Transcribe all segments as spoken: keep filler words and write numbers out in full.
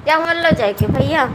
क्या मोहल्लो जाए के भैया?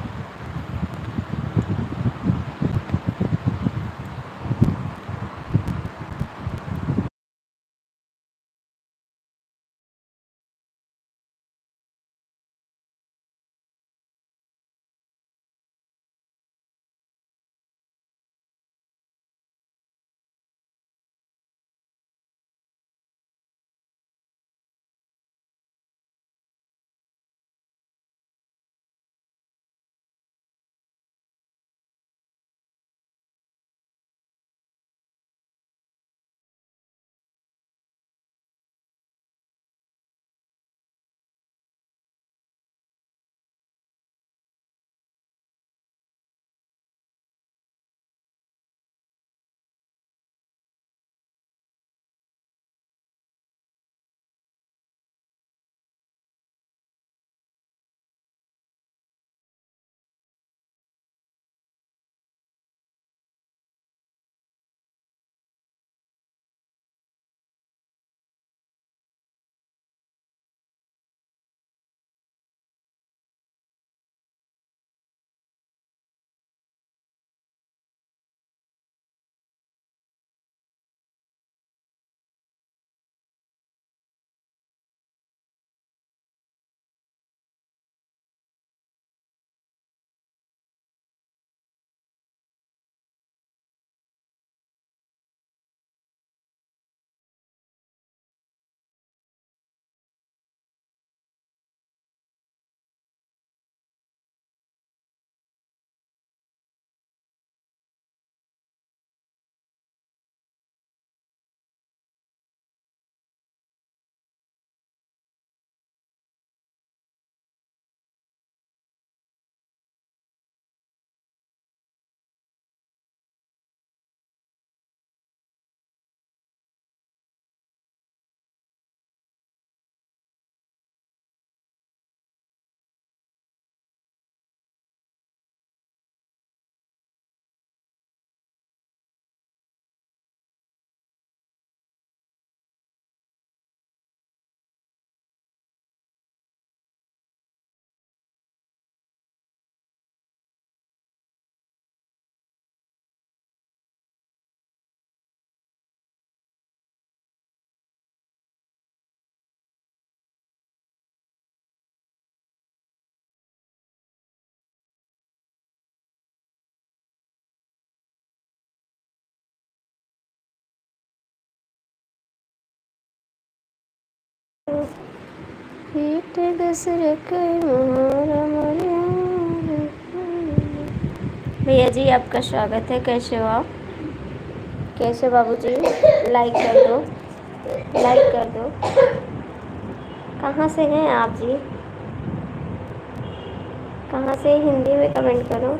पीठ दसरक मोहर मोरे। भैया जी, आपका स्वागत है। कैसे हो आप? कैसे हो बाबूजी? लाइक कर दो, लाइक कर दो। कहाँ से हैं आप जी? कहाँ से? हिंदी में कमेंट करो।